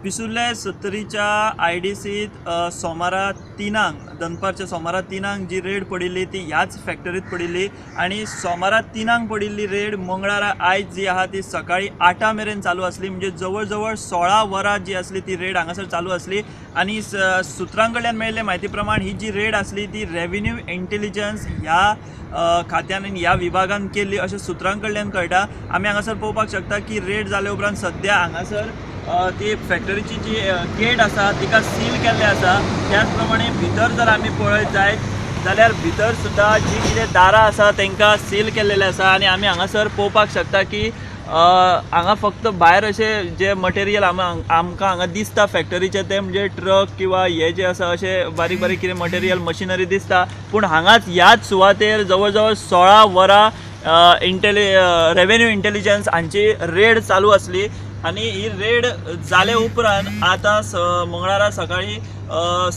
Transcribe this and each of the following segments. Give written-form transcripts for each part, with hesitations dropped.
पिसुर्ले सत्तरीच्या आयडीसीत सोमारा 3 दनपारच्या सोमारा 3 जी रेड पडिल्ली ती ह्याच फॅक्टरीत पडिल्ली आनी सोमारा 3 पडिल्ली रेड मंगळारा आयज जी आहा ती सकाळी 8 मेरेन चालू आसली, म्हणजे जवळ जवळ 16 वरां जी आसली ती रेड हांगासर चालू आसली. आनी सुत्रां कडल्यान मेळिल्ले म्हायती प्रमाण ही जी रेड आसली ती रेव्हेन्यू इंटेलिजन्स ह्या खात्यान आनी ह्या विभागान केल्ली अशें सुत्रां कडल्यान कळटा. आमी हांगासर पळोवपाक शकता की रेड जाले उपरांत सद्या हांगासर ती फॅक्टरीची जी गेट आसा तिका सील केल्लें आसा. त्याच प्रमाणे भितर जर आमी पळयत जायत जाल्यार भितर सुद्दां जी कितें दारां आसा तांकां सील केल्लेलें आसा. आनी आमी हांगासर पळोवपाक शकता की हांगा फक्त भायर अशें जे मटेरियल आमकां हांगा दिसता फॅक्टरीचें तें म्हणजे ट्रक किंवा हे जे आसा अशें बारीक बारीक कितें मटेरियल मशिनरी दिसता, पूण हांगाच ह्याच सुवातेर जवळ जवळ 16 वरां रेव्हेन्यू इंटेलिजन्स हांची रेड चालू आसली. आनी ही रेड जाले उपरांत आतां मंगळारा सकाळी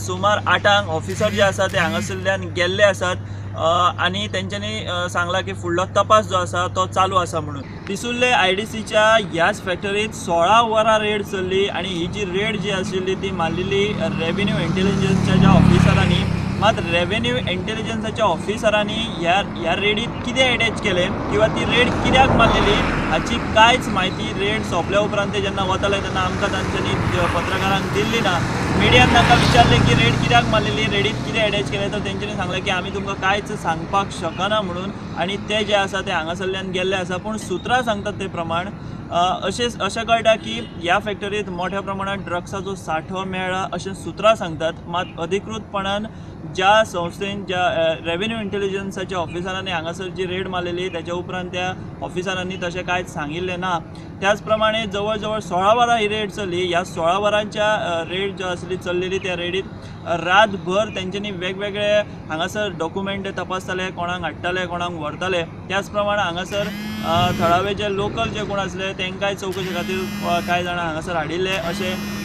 सुमार 8 ऑफिसर जे आसा ते हांगासरल्यान गेल्ले आसात आनी तेंच्यांनी सांगलां की फुडलो तपास जो आसा तो चालू आसा म्हणून. पिसुर्ले आयडीसीच्या ह्याच फॅक्टरीत 16 वरां रेड चल्ली आनी ही जी रेड जी आशिल्ली ती मारलेली रेव्हेन्यू इंटेलिजन्सच्या ज्या ऑफिसरांनी. मात रेव्हेन्यू इंटेलिजन्साच्या ऑफिसरांनी ह्या रेडीत कितें एटॅच केलें किंवा ती रेड कित्याक मारलेली हाची कांयच म्हायती रेड सोंपल्या उपरांत ते जेन्ना वताले तेन्ना आमकां तांच्यांनी पत्रकारांक दिल्ली ना. मिडियान तांकां विचारलें की रेड कित्याक मारलेली, रेडीत कितें एटॅच केलें, तर तेंच्यांनी सांगलें की आमी तुमकां कांयच सांगपाक शकना म्हणून. आनी ते जे आसा ते हांगासरल्यान गेल्ले आसा. पूण सुत्रां सांगतात ते प्रमाण अशें कळटा की ह्या फॅक्टरीत मोठ्या प्रमाणात ड्रग्साचो सांठो मेळ्ळा अशें सुत्रां सांगतात. मात अधिकृतपणान ज्या संस्थेन ज्या रेव्हेन्यू इंटेलिजन्साच्या ऑफिसरांनी हांगासर जी रेड मारलेली त्याच्या उपरांत त्या ऑफिसरांनी तशें कांयच सांगिल्लें ना. त्याच प्रमाणे जवळ जवळ 16 वरां ही रेड चल्ली. ह्या 16 वरांच्या रेड ज्यो आसली चल्लेली त्या रेडीत रातभर तेंच्यांनी वेगवेगळे हांगासर डॉक्युमेंट तपासताले, कोणाक हाडटाले, कोणाक व्हरताले. त्याच प्रमाणे हांगासर थळावे जे लोकल जे कोण आसले तांकांय चवकशे खातीर कांय जाणां हांगासर हाडिल्ले अशें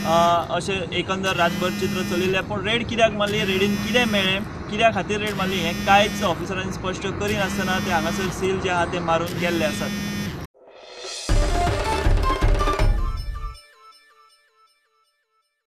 अशें एकंदर रातभर चित्र चलिल्लें. पूण रेड कित्याक मारली, रेडीन कितें मेळ्ळें, कित्या खातीर रेड मारली हें कांयच ऑफिसरांनी स्पश्ट करिनासतना ते हांगासर सील जे आहा ते मारून गेल्ले आसात.